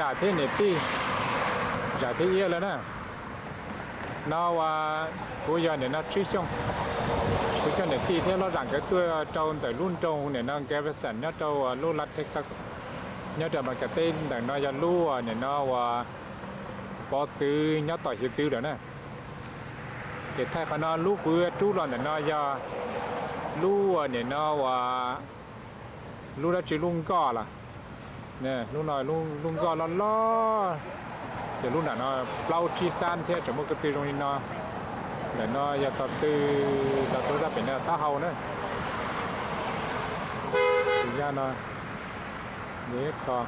Zam thiab niam tij, zam thiab iab lawm na. No uas kuv yog nim no Tswb Xyooj, Tswb Xyooj niam tij thiab Loj Zam nkawd tuaj rau ntawm lub nroog nim no Galveston nyob rau lub lat Texas, nyob rau Amelikas teb. Ntawm no yog lub uas nim no uas pov txwv nyob tom hiav txwv lawm na. Ces thaij qhov no, lub kuv rub los ntawm no yog lub uas nim no uas lub dab tsi, lub nkoj los, lub no lub nkoj loj loj. Ces lub nram no plaub tsib xab thiab tseem muaj ko tw zoo li no. Ntawm no yog tog tw, tog tw zaj pem no taub hau na. Tus yaj no, qho.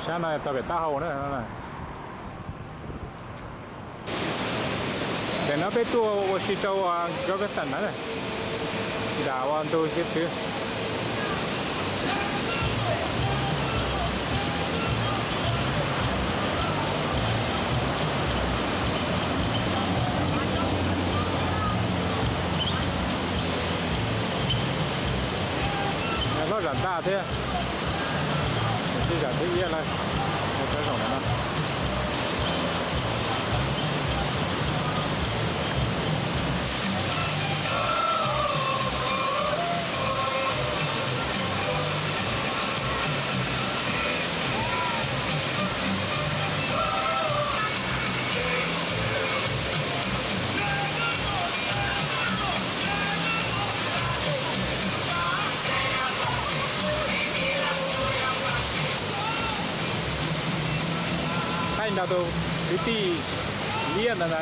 Sab no tau pem taub hau na. Ntawm no peb tuaj ua si rau Galveston na, nram ua ntug hiav txwv. Loj Zam Ntaj thiab, tij Zam thiab Iab lawv mus rau zaum no. Thaij nrog tus kwv tij Iab ntawd na.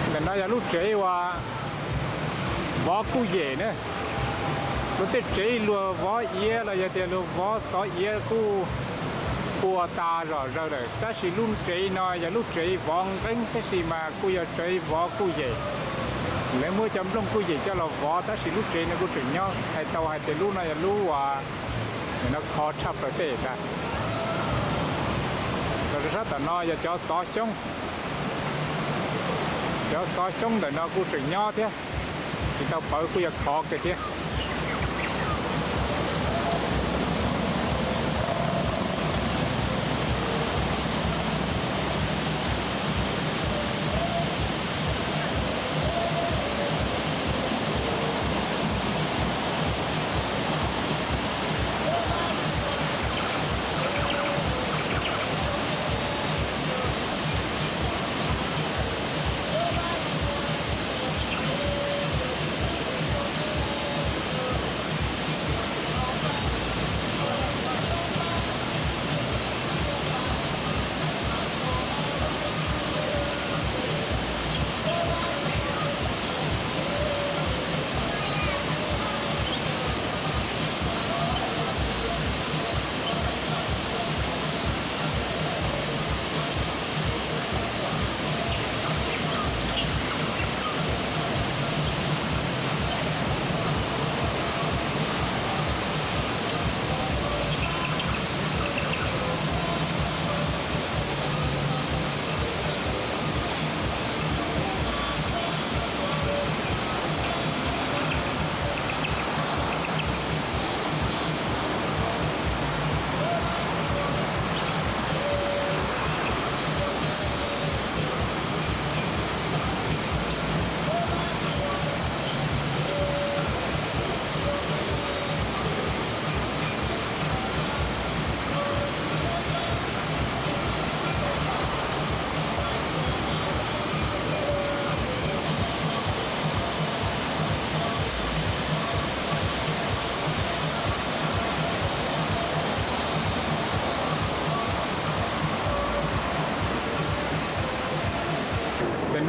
Ntawm no yog lub tsev uas vov kuj yem na. Luag tej tsev luag vov iav los yog tias luag vov xov iav kuj ua tas zom zaws lawm, tab sis lub tsev no yog lub tsev vov nqeeb tab sis mas kuj yog tsev vov kuj yem. Lawv muab cov nplooj kuj yem coj los vov tab sis lub tsev no kuj tseem nyob. Hais tau hais tias lub no yog lub uas no khov tshaj plaws tej tas. Los rau sab tom no yog cov xov xyoob. Cov xov xyoob ntawm no kuj tseem nyob thiab, tsis tau pawv kuj yog khov kawg thiab.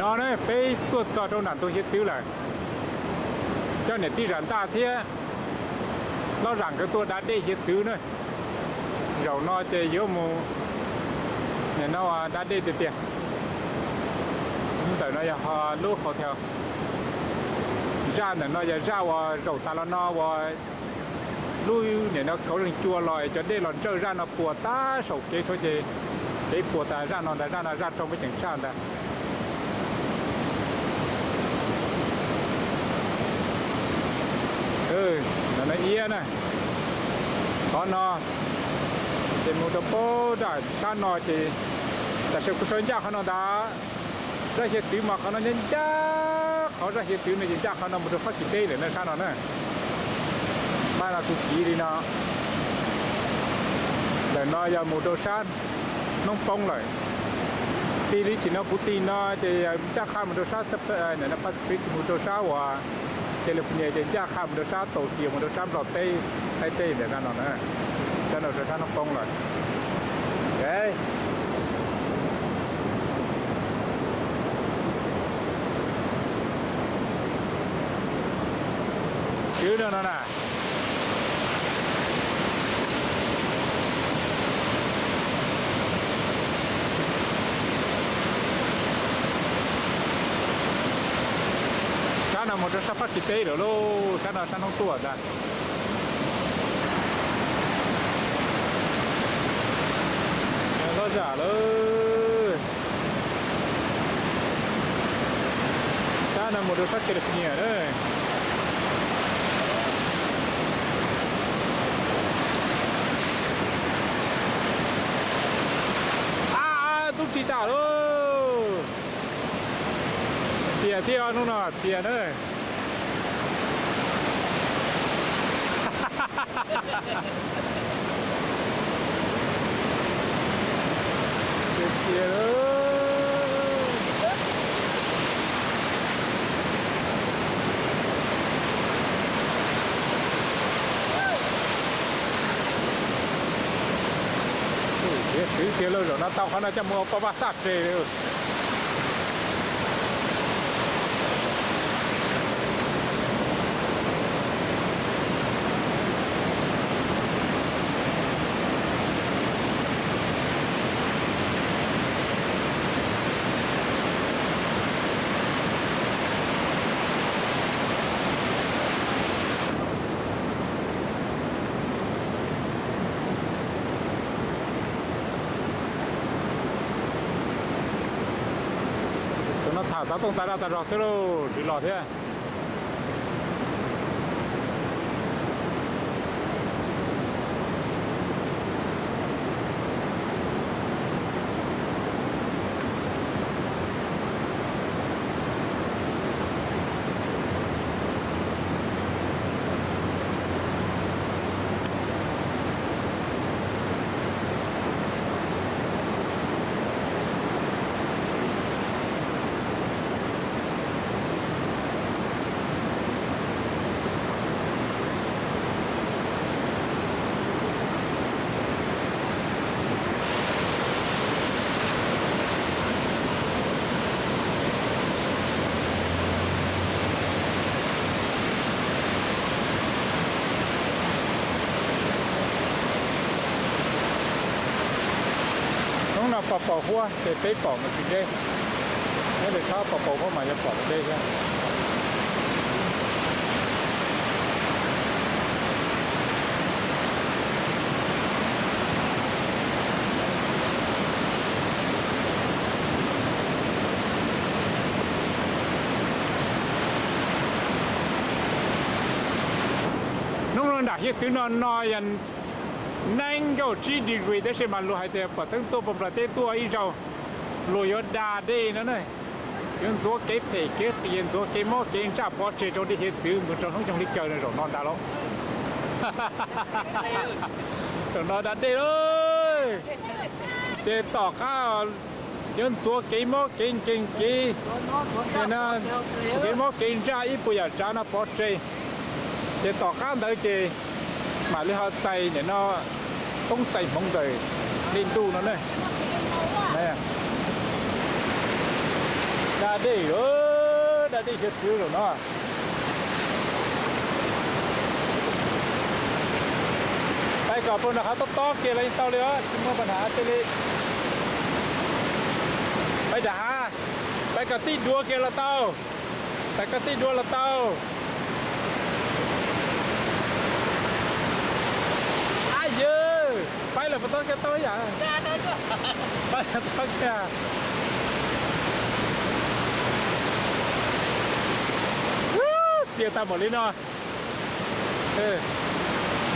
No ne peb tuaj txog rau nram ntug hiav txwv lawm, cov niam tij zam ntaj thiab loj zam nkawd tuaj da dej hiav txwv na. Zaum no ces yuav mus nim no da dej tiag tiag. Ntawm no yog lub hotel, zaj ntawm no yog zaj uas zaum tas los no uas lub nim no kauv zeeg cua los es cov dej los ntsawj zaj no puas tag saum kev tshuav ces kev puas tas zaj no ntag, zaj no zaj raug muaj ceem tshaj ntag. No iab na, qhov no ces mus rau pab zaj sab no ces tam sim kuv sawv ncaj qhov no ntag. Zaj hiav txwv mas qhov no ncaj ncaj, qhov zaj hiav txwv no ces ncaj qhov no mus rau Fab Kis teb lawm na sab no na. Mas no kuv kiv li no, ntawm no yog mus rau sab hnub poob lawm. Tig li tsim no kuv tig no ces ncaj qha mus rau sab Pacific, mus rau sab uas California ces ncaj qha mus rau sab Tokyo, mus rau sab Nplog teb, Thaib teb ntawm no na. Sab no rau sab hnub poob lawm. Twb no no na. Sab no mus rau sab Fab Kis teb lawm lauj, sab no sab hnub tuaj ntag. Loj zam lawm. Sab no mus rau sab California na. Ab, tub ris tas lauj. Txias thiab, hnub no txias na. Siav tiag lauj, zaum no tau qhov no coj mus ua poj vaj xaj tseg li. Tus no tham xov tooj tas zaj tas zog xwb lauj, tsis los thiab. Hnub no pom pom huab ces peb pom mus tsis deb, nyob li txhob pom pom huab mas yuav pom deb thiab. Hnub no nram hiav txwv no no yog nees nkaum tsib degree tab sis mas luag hais tias pom xeeb tuaj puag nplog teb tuaj ib zaug luag yuav da dej no na. Yuav ntxuav kev phem kev qias, ntxuav kev mob kev ntsaj pov tseg rau dej hiav txwv mus rau hnub nyoog li caw no zaum no ntag lauj. Zaum no da dej lauj. Ces tom qab yuav ntxuav kev mob kev nkeeg kev, kev mob kev ntsaj ib puas yam tsav no pov tseg. Ces tom qab ntawd ces mam li ho txais nim no koob txais hmoov ntawm dej ntuj no ne. Da dej, da dej siab xwb zaum no. Pais kom pem nram hav tob tob kiag los yeej tau li os, tsis muaj pab nram hav tej li. Pais nram hav, pais kom txij duav kiag los tau. Pais kom txij duav los tau. Ab yawg, pais lawm puas tau kiag tau yam? Pais tau kiag. Txias tag npaum li no.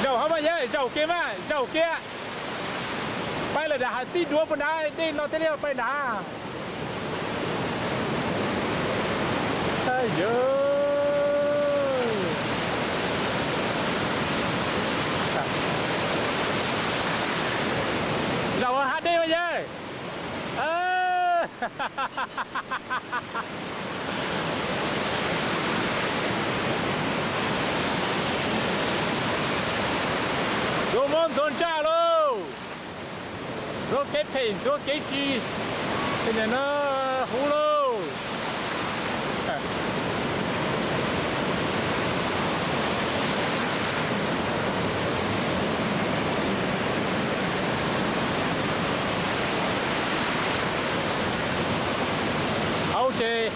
Zaum hov mas yawg, zaum kiag mas, zaum kiag. Pais lawm nram hav txij duav puag nrad dej no thiaj li pais nrad. Yawg, zaum hav dej mas yawg. Ntxuav mob ntxuav ntsaj lauj. Ntxuav kev phem ntxuav kev tsis, nim no huv lauj. Hauv ces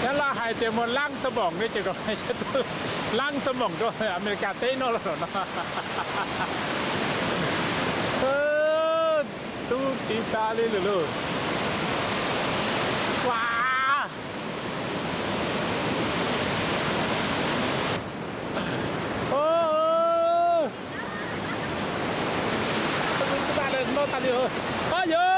Nyab Laj hais tias muaj lab xa moom ne, ces kom lab xa moom rau Amelikas teb noj los no. Tub tsis tas li lawm lauj. Ua, o, tsis tas li, noj tas li. Ab yawg.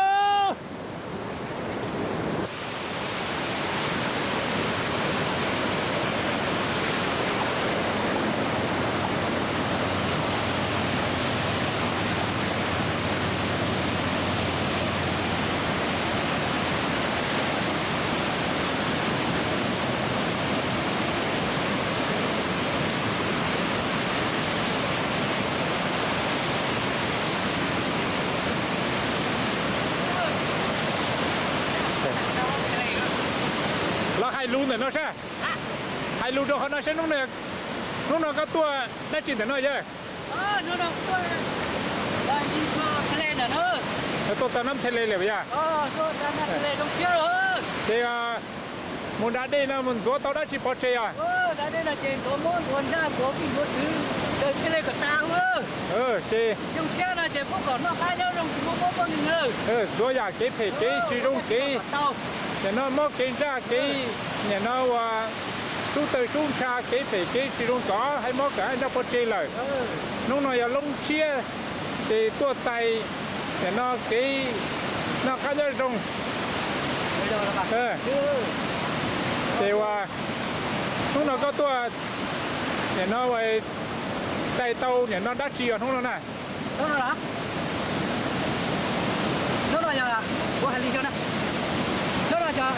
Los hais lus ntawm no saib. Hais lus rau qhov no saib, hnub no koj tuaj dab tsi ntawm no yawg? Tuaj txog nab Thaij Le lawm yog? Ces mus da dej no mus ntxuav tau dab tsi pov tseg os? Ces ntxuav yam kev phem kev tsis zoo kev, nim no mob kev ntsaj kev, nim no ua sub tawg sub ntsha kev phem kev tsis zoo kom hais mob kom hais ntsaj pov tseg lawm. Hnub no yog loob tshiab ces tuaj txais nim no kev noj qab nyob zoo. Ces ua hnub no koj tuaj nim no ua txais tau nim no dab tsi os hnub no na? Hnub no yog, kuv hais li xyoo na, hnub no yog,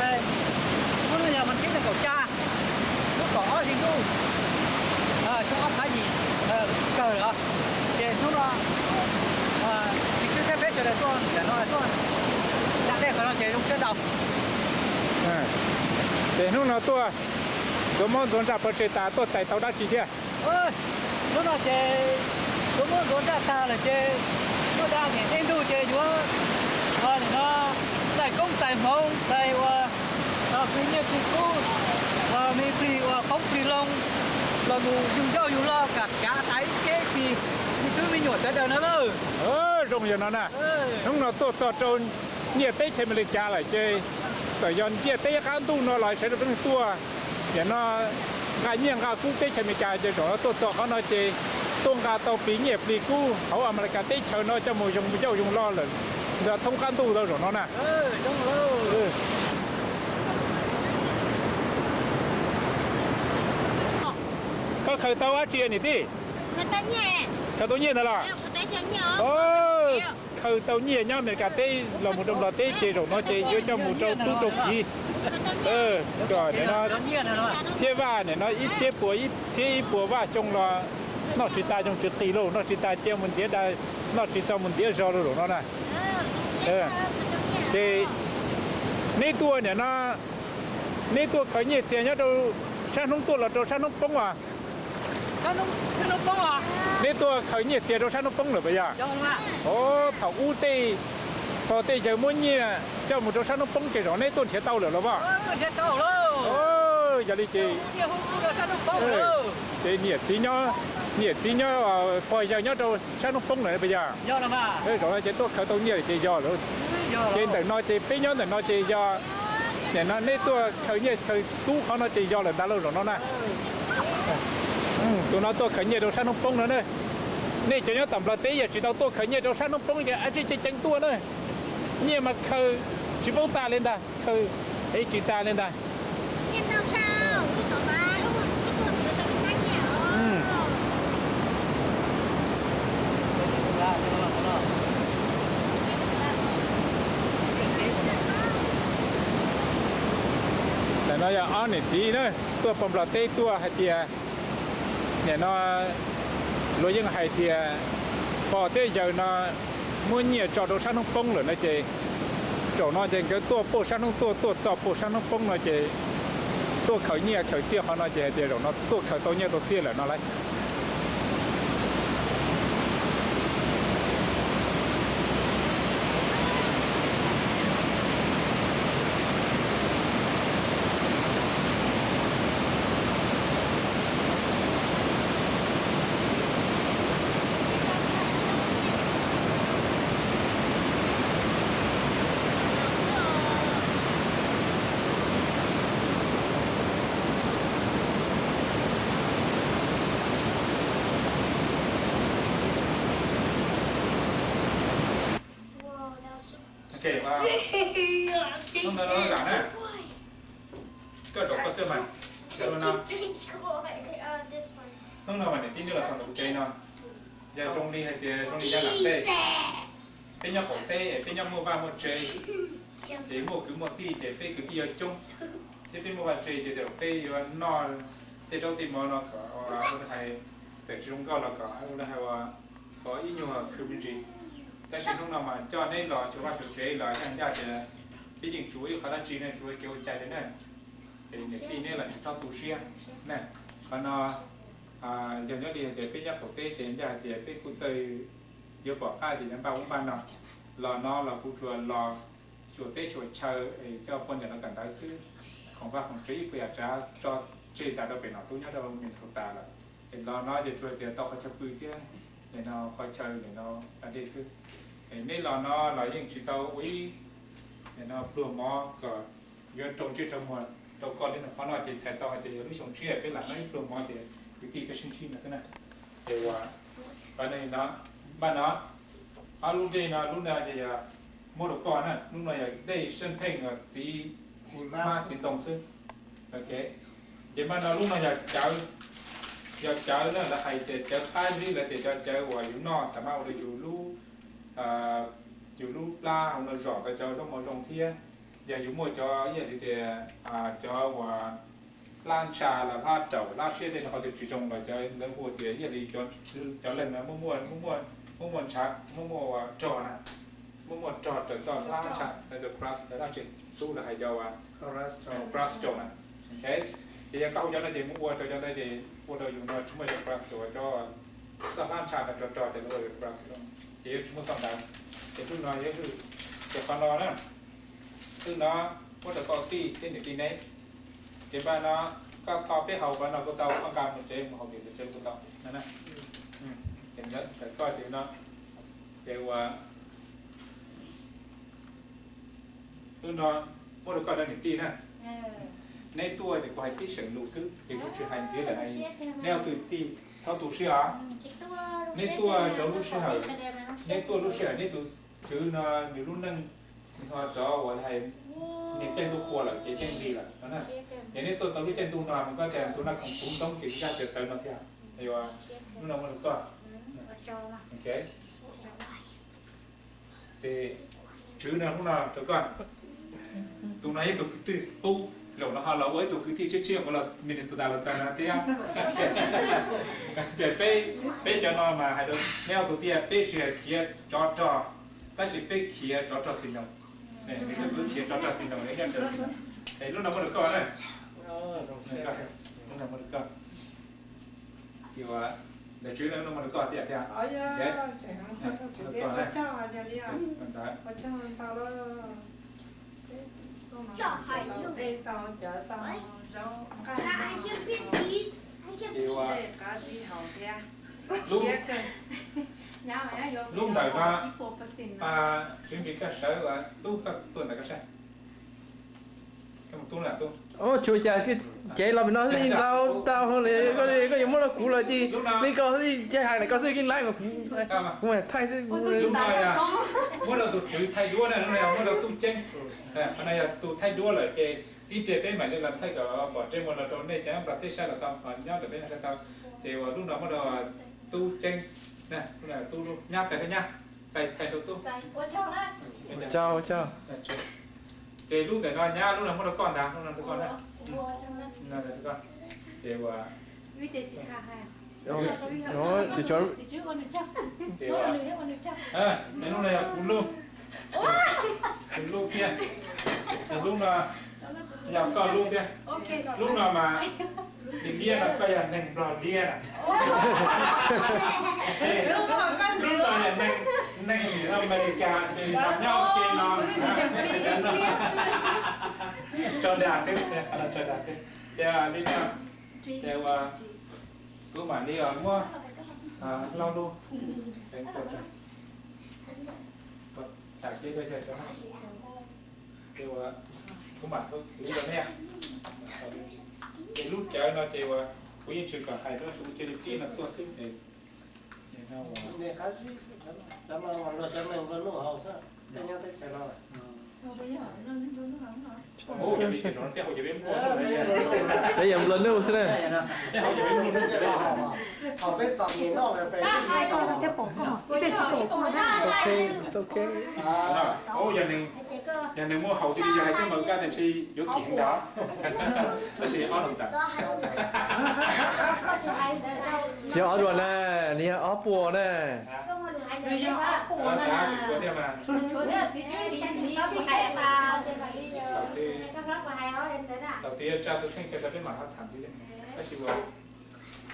hnub no yog vas thib nees nkaum xya, lub kaum ob hli ntuj, xyoo ob phav yim kawg lawm. Ces hnub no tsis xwb thiab peb sawv daws tuaj ntawm no tuaj da dej qhov no ces zoo siab ntau. Ces hnub no tuaj ntxuav mob ntxuav ntsaj pov tseg tas tuaj txais tau dab tsi thiab? Hnub no ces ntxuav mob ntxuav ntsaj tag lawm ces tuaj da nim dej ntuj ces yuav nim no txais koob txais hmoov txais ua plig nyiaj plig kub, ua me plig ua qoob plig loo los mus yug ncauj yug lo kam kav tas ib txhiab ib txhis me tub me nyuam sawv daws na. Zoo yog no na, hnub no tuaj txog rau nyiaj teb chaws Amelikas lawm ces txawm yog ntiaj teb qab ntuj no los sawv daws peb tuaj, nim no nqa nyiaj nqa kub teb chaws Amelikas ces zaum no tuaj txog qhov no ces tuaj nqa tau plig nyiaj plig kub hauv Amelikas teb chaws no coj mus zoo ncauj zoo lo lawm ntawm thoob qab ntuj tau zaum no na. Koj khaws tau dab tsi niam tij? Khaws tau nyiaj ntag los? Khaws tau nyiaj nyob Amelikas teb los mus rau Nplog teb ces zaum no ces yuav coj mus rau tub rau kiv. Kom nim no txhiab vaj nim no ib txhiab puas ib txhiab ib puas vaj xyoo los noj tsis tas xyoo tsis qis lauj, noj tsis tas cia mus ntiav da, noj tsis txog mus ntiav zog lauj zaum no na. Ces neb tuaj nim no Neb tuaj khaws nyiaj txiag nyob rau sab hnub tuaj los rau sab hnub poob as? Neb tuaj khaws nyiaj txiag rau sab hnub poob lawm puas yog? O, thaum ub tej pog tej yawg muab nyiaj coj mus rau sab hnub poob ces zaum neb tuaj nrhiav tau lawm los as? Yog li ces, ces niam txiv nyob, niam txiv nyob, pog yawg nyob rau sab hnub poob lawm puas yog? Zaum no ces tuaj khaws tau nyiaj ces yog lawm. Ces ntawm no ces peb nyob ntawm no ces yog, nim no neb tuaj khaws nyiaj khaws kub qhov no ces yog lawm ntag lauj zaum no na. Tus no tuaj khaws nyiaj rau sab hnub poob no na. Nej cov nyob tom Nplog teb yog tsis tau tuaj khaws nyiaj rau sab hnub poob ces ab tsi ceev ceev tuaj na. Nyiaj mas khaws tsis paub tas li ntag, khaws tsis tas li ntag. Ntawm no yog ob niam txiv na, tuaj pog Nplog teb tuaj hais tias, nim no luag yeej hais tias pog thiab yawg no muab nyiaj tso rau sab hnub poob lawm no ces, zaum no ces nkawd tuaj puag sab hnub tuaj, tuaj txog puag sab hnub poob no ces tuaj khaws nyiaj khaws txiaj qhov no ces hais tias zaum no tuaj khaws tau nyiaj tau txiaj lawm no lauj. Ok, hnub no zam na, koj zaum koj xwb mas. Hnub no mas niam tij neb los txog ntawm kuv tsev no, yog zoo li hais tias zoo li yav lam teb, peb nyob qaum teb es peb nyob muaj vaj muaj tse, ces muaj kwv muaj tij ces peb kwv tij yuav coob, thiab peb muaj vaj tse ces peb yuav noj tej zaub tej mov no kom hais txawm tsis zoo nkauj los kom ua hais ua ib nyuag khwv me ntsis. Tab sis hnub no mas coj neb los xyuas vaj xyuas tsev los yeej ncaj tias peb yeej tsuas ib qho dab tsi ne, tsuas kev ua cai li na. Es niam tij neb los tsis txhob tu siab na. Qhov no yog nyob li hais tias peb nyob qaum teb ces ncaj hais tias peb kuj txawj yuav pom qab tias yuav npaj ub npaj no, los no los kuv tsuas los xyuas teb xyuas chaw es coj poj niam los kawm ntawv xwb. Khoom vaj khoom tsev ib puas yam tsav tso tseg tas rau pem nom tub nyob rau Minnesota lawm. Es los no ces tsuas tias tau qhov chaw pw thiab nim no qhov chaw nim no da dej xwb. Es neb los no los yeej tsis tau ua ib nim no pluag mov kom yuav rau ntsej rau muag rau koj li no. Qhov no ces txhais tau hais tias yog lub xyoo tshiab peb lam noj ib pluag mov ces kwv tij peb sib ntsib no xwb na. Ces ua no, npaj no, ob lub dej no, lub no ces yog muab rau koj na, lub no yog dej seeb pheej txiv, txiv hmab txiv ntoo xwb. Ok, ces npaj no lub no yog cawv, yog cawv na, lawv hais tias cawv qab zib, lawv tias cov cawv uas yus noj xam mab ua rau yus lub, yus lub plab ua no zom tau cov zaub mov zoo thiab. Yog yus muaj cov ib yam li tias cov uas hlab ntsha los hlab raum hlab siab tej no qhov twg tsis zoo los cov lawv hu tias ib yam li cov leeg no muaj muaj ntshav, muaj muaj rog na, muaj muaj rog raws txoj hlab ntsha, cov cholesterol, tub lawv hais cov cholesterol na. Ces yog koj hu cov no ces mus ua rau cov ntawd ces ua rau yus no tsis muaj cov cholesterol, cov txoj hlab ntsha no rog rog ces lawv ua cholesterol, ces yuav tsis muaj txoj ntawd. Ces hnub no, ces qhov no na, hnub no muab rau koj tij thiab niam tij neb. Ces npaj no koj tho peb hau npaj no kuj tau, koj nqa mus tsev mus hau kev ntawm tsev kuj tau no. Ces koj ces no, ces ua hnub no muab rau koj rau niam tij na. Neb tuaj ces kuv hais tib seem lus xwb ces kuv tsis hais ntxiv lawm. Neb ob tug tij txhob tu siab os. Neb tuaj rau lub sij hawm, neb tuaj lub sij hawm neb tus tswv no nws lub neej ho rov uas hais niag caij ntuj qhua lawm ces caij nqis lawm no na. Ces neb tuaj tau lub caij ntuj no mas koj tias tus no khoom puv ntoob ces ncaj tias txawv no thiab. Hnub no muab rau koj. Ces tswv no hnub no rau koj. Tus no yog tus kwv tij qub, zaum no ho los ua ib tug kwv tij tshiab tshiab uas los Minnesota los txog no thiab. Ces peb, peb cov no mas hais rau neb ob tug tias peb tsis hais khiav tsov rog, tab sis peb khiav tsov rog xis noos. Nws khiav tsov rog xis noos, nws nyob tsov rog xis noos. Es lub no muaj rau koj na. Lub no muaj rau koj. Ces ua, ntawm Tswv no lub no muaj rau koj tiag tiag. Ntawd. Ces ua, lub, lub ntawm no, Tswv Npis koj sawv ua tub koj tuaj ntawm koj saib. Tub, tub, tub. Tsuas cas cev los pem no xwb ntau tau li, koj yuav muab rau kuv los cis li koj xwb, caij hais ntawm koj xwb, keej laib mas kuv, kuv mas thaij xwb. Lub no yog muab rau tus tswv thaij duab na, lub no yog muab rau tub ceeb. Qhov no yog tus thaij duab lawm ces tib pliag peb mam li los thaij kom pom ntsej muag los rau nej cov nplog teb saib los tau, nyob ntawm peb no saib tau. Ces ua lub no muab rau tub ceeb, tub nyab txais saib nyab, txais thaij rau tub. Ces lub ntawm no nyab, lub no muab rau koj ntag, lub no rau koj na. Ces ua, lub no yog kuv lub, kuv lub thiab. Lub no yog koj lub thiab. Lub no mas, nws liab no koj yog neeg nplog liab na. Lub no yog neeg, neeg Amelikas nws nyob ua ke no. Tso dag xwb, tso dag xwb. Ces li no, ces ua, kuv mam li muab hlob lub, tham kiag rau, ces ua, kuv mam li rau nej. Ces lub cawv no ces ua, kuv yeej tsis kom hais rau, tsuas ua cia li pib no tuaj xwb ces. Peb yog nplua nuj xwb na. Yog nws muaj haus tiag tiag hais xwb mas kaj tes ntshe yuav kim heev ntag. Tab sis ob lus ntawd. Tsis yog ob duas na, nws yog ob puas na. Tsis tshuav thiab mas. Thaum twg yuav tsa tus kheej kiag tau peb mam tham ntxiv. Tab sis ua,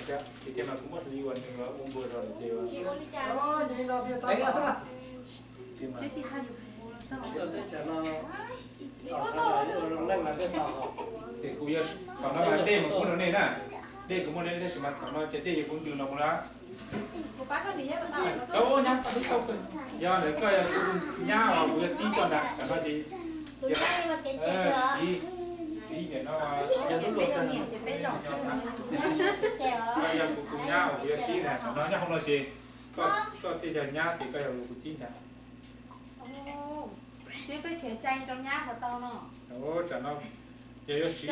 tiag tiag mas kuv muab hliv ua nws ua npua zog lawm ces ua. Ces kuv, thaum no mas dej mas kuv muab rau nej na, dej kuv muab rau nej tab sis mas thaum no ces dej yog kuv ntws no mus na. Yog ntawd koj yog tus nyab os, kuv yuav txib koj ntag, tam no ces txiv, txiv nim no, yog kuv tus nyab os, kuv yuav txib ntag, tam no nyob hauv no ces koj thiaj yog nyab ces koj yog kuv txib ntag. Tam no yog yuav siv